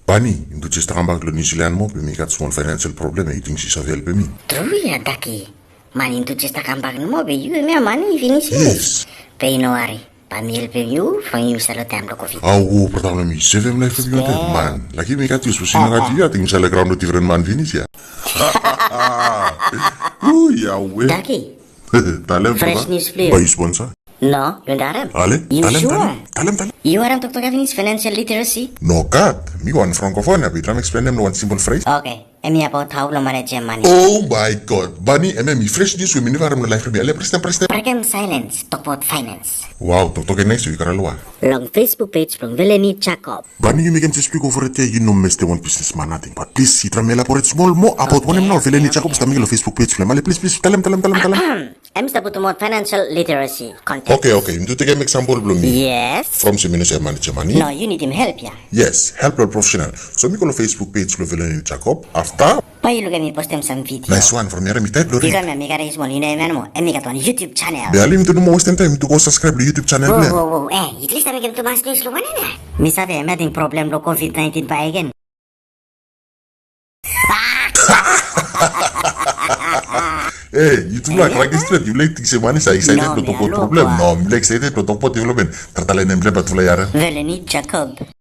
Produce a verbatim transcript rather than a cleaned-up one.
Bani, yumi tu jes kambak long Niu Silan mo, be mi gat smol financial problem, yu ting yu save helpem mi? Tru ya, Daki. Man, yumi tu jes kambak nomo, be yu hemia mane i finis. Yes. Be i no wari. Bae mi helpem yu from yu stap long taem blong COVID. Awo, brata blong mi, sevem laef blong mi wantaem. Man, laki mi gat yu, sapos i no gat yu, ating mi stap long graon long difren man finis ya. Ui, awe. Daki. Talem, brata. Fresh news blong yu. Bae yu sponsor? No, yu no harem? Ale, talem, talem, talem, talem. Yu harem toktok ya finis, financial literacy? Nogat, mi wan francophone ya, be yu traem eksplenem long wan simpol phrase. Oke. Hemia abaot hao blong manejem mane. Oh my God, Bani, hemia hemi fresh news we mi neva harem long laef blong mi. Ale, prestem, prestem. Brekem silence, tokbaot finance. Wow, toktok ya naes we yu karem long wanem? Long Facebook page blong Veleni Jacob. Bani, yu mekem jes pik ova ret ya, yu no mestem wan bisnesman nating. Bat plis, yu traem elaboret smol moa abaot wanem nao Veleni Jacob i stap mekem long Facebook page blong hem. Ale, plis, plis, talem, talem, talem, talem. Hem i stap putumaot financial literacy content. Oke, oke, yumi tu tekem eksampol blong mi. Yes. From se mi no save manejem mane. No, yu nidim help ya. Yes, help long professional. So mi go long Facebook page blong Veleni Jacob. Afta? Bae yu luk hemi postem sam video. Naes wan, from ya mi taet blong rid. Yu kam ya, mi karem yu smol, yu no hemia nomo. Hemi gat wan YouTube channel. Be ale yumi tu no moa westem taem, yumi tu go subscribe long YouTube channel blong hem. Wo, wo, wo, eh, yu tu stap mekem tumas noes long wanem ya? Mi save, hemia ating problem blong COVID nineteen bakegen. Eh, yutufala, kraki stret, yufala ting se man i save excited blong tokbaot problem. No, mi laik excited blong tokbaot development. Tara talem nem blong hem, bae tufala i harem. Veleni Jacob.